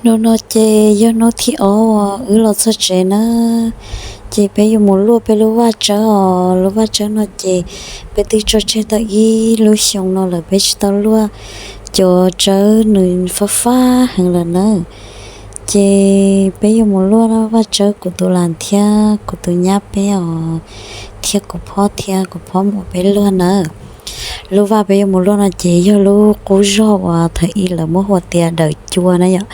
Hnub no ces yog hnub thib ob uas wb los txog tsev na, ces peb yuav mus luaj peb lub vaj tsawb os. Lub vaj tsawb no ces peb twb tso tseg tau ib lub xyoo no lawm peb tsis tau luaj, cov tsawb nws fab fab heev lawm na. Ces peb yuav mus luaj vaj tsawb kuv tus lam thiab kuv tus nyab peb os, thiab kuv phob thiab kuv phob muam peb luaj na. Lub vaj peb yuav mus luaj no ces yog lub qub zog uas thaum ub lawv muab hu tias Dawm Cua na yom.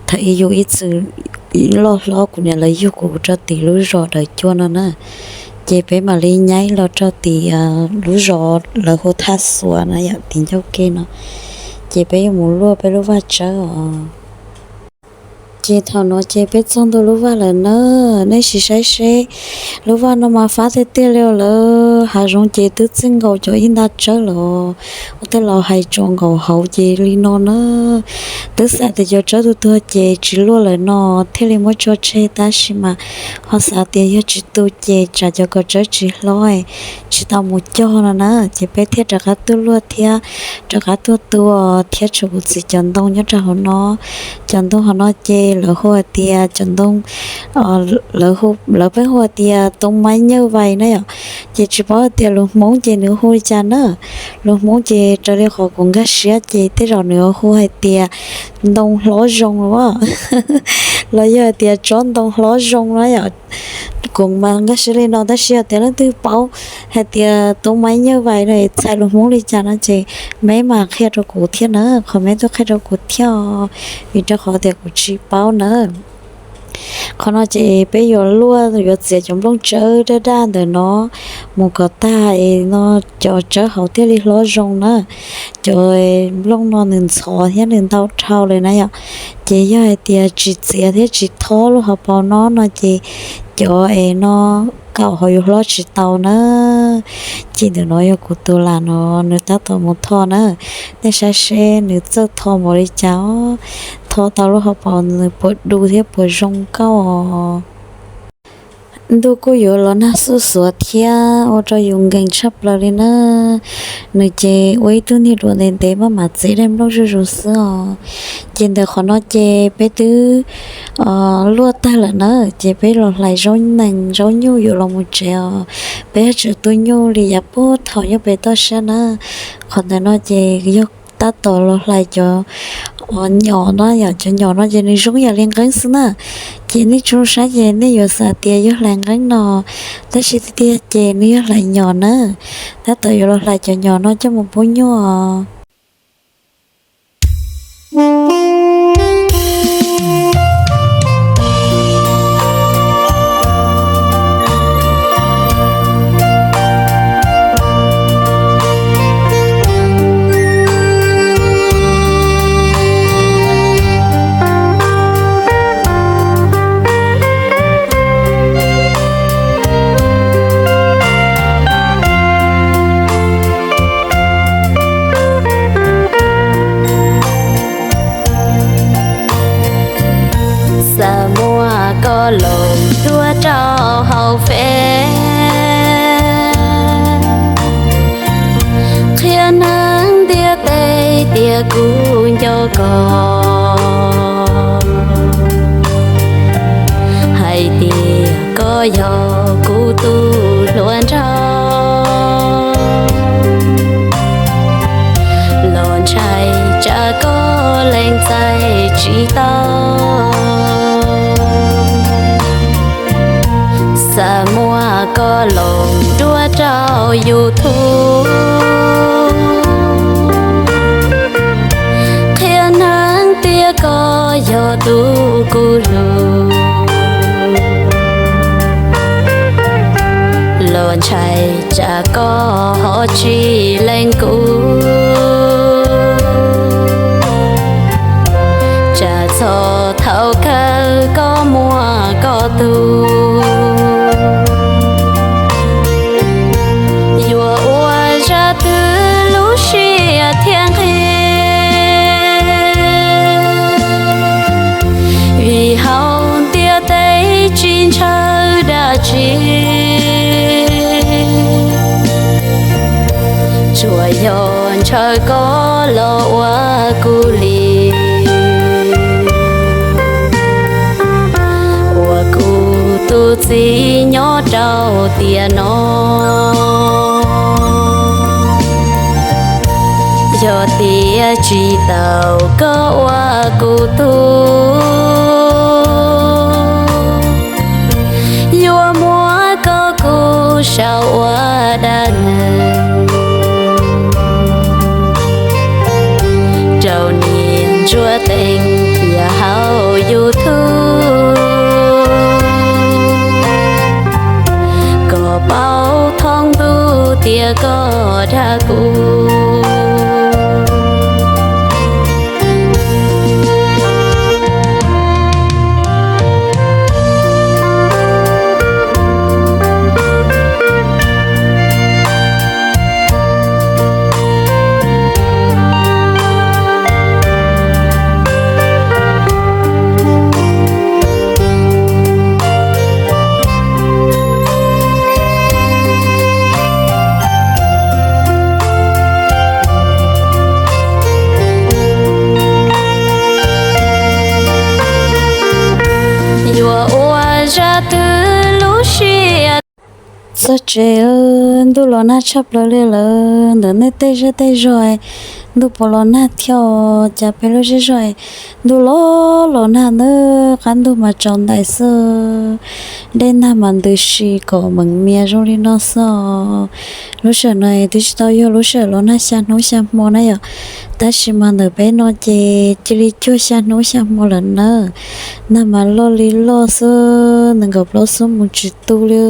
Thaum ub yus ib txwm loj hlob kuv niam lawv yug kuv rau tim lub zos Dawm Cua no na, ces peb mam li nyaib los rau tim lub zos lawv hu Thaj Xuas na yom, tim ncauj ke no. Ces peb yuav mus luaj peb lub vaj tsawb os. Ces thaum no ces peb txog ntua lub vaj lawm na, nej sim saib seb, lub vaj no mas fab tiag tiag li lawm. Hav zoov ces twb txij nkaus cov ib nta tsawb los ua tej laus hais tsuas nkaus hauv ces li no na. Twb xav tias cov tsawb tu tuag ces tsis luaj lawm no thiaj li muab tso tseg, tab sis mas ho xav tias yog tsis tu ces tsam cov kaus tsawb tsis hlob, tsis tau mus cog no na, ces peb thiaj rov qab tuaj luaj thiab rov qab tuaj tu thiab tshuav kuv txiv cov ntoo nyob rau hauv no. Cov ntoo hauv no ces lawv hu hais tias cov ntoo, lawv peb hu hais tias toob maib nyawj vais na yom. Ces tsis paub hais tias lus Hmoob ces nws hu li cas na. Lus Hmoob ces raws li qhov kuv nkag siab ces tej zaum nws hu hais tias ntoo hlob zoo los, los yog hais tias tsob ntoo hlob zoo na yom. Kuv mas nkag siab li no, tab sis yog tias leej twg paub hais tias toob maib nyawj vais no txhais lus Hmoob li cas no ces meb mam qhia rau kuv thiab na, qhov meb tuaj qhia rau kuv thiab, vim rau qhov tias kuv tsis paub na. Qhov no ces peb yuav luaj yuav txiav cov nplooj tsawb daj daj ntawm no mus kom tag es no cov tsawb hauv thiaj li hlob zoo na. Cov nplooj no nws ntxhov thiab nws ntau dhau li na yom. Ces yog hais tias tsis txiav thiab tsis thob lub hauv paus no no ces cov es no kaum hauv yuav hlob tsis tau na. Ces ntawm no yog kuv tus lam no, nws tab tom mus tho na. Nej saib seb nws txawj tho npaum li cas, tho tau lub hauv paus nws puas du thiab puas zoo nkauj os. Ntuj kuj yuav los nag xuj xuav thiab ua rau yus nkees tshaj plaws li na. Nws ces ua ib tug niag duav ntev ntev maj mam txiav daim nplooj zuj zus xwb os. Ces ntawm qhov no ces peb twb luaj tag lawm na, ces peb los hlais zaub nees zaub nyuj yuav los mus tsev os. Peb yuav tsum tu nyuj li yav puag thaum nyuj pem toj siab na. Qhov ntawm no ces yog tab tom los hlais cov nyom no yom, cov nyom no ces nws zoo yam li nqeeb xwb na. Ces nej tsis saib ces nej yuav xav tias yog hlais nqeeb no, tab sis tiag tiag ces nws yog hlais nyom na. Tab tom yuav los hlais cov nyom no coj mus pub nyuj. Xa muaj koj los dua rau hauv fej, qhia neeg ntiaj teb tias kuv nco koj, hais tias koj yog kuv tus hluas nraug. Los ntshai tsam koj lees txais tsis tau, xa muaj koj los dua rau YouTube, qhia neeg tias koj yog tus kuv hlub. Los ntshai tsam koj ho tsis lees kuv, tsam txog thaum kawg koj muaj koj tus. Yuav ua zaj twg lub siab thiaj nqig, vim hauv ntiaj teb tsis ntshaw dab tsi, tsuas yog ntshaw koj los ua kuv li. Tiam no yog tias tsis tau koj ua kuv tug, yuav muab koj kuv sau ua dab neeg rau niam ntsuag teej tiam hauv YouTube, kom paub thoob ntuj tias koj dag kuv. Yuav ua zaj twg lub sij hawm txog tsev, ntuj los nag tshaj plaws li lawm ntawm nej tej zej tej zog. Ntuj puas los nag thiab, cas peb lub zej zog ntuj los los nag ntawm qab ntuj mas tsaus ntais xwb, dej nag mas ntws si kom meem mias zoo li no xwb. Lub sij hawm no twb tsis tau yog lub sij hawm los nag xya hnub xya hmo na yom, tab sis mas ntawm peb no ces cia li cuag xya hnub xya hmo lawm na. Nag mas loj li loj xwb, nees nkaum plaub xuab moos tsis tu li.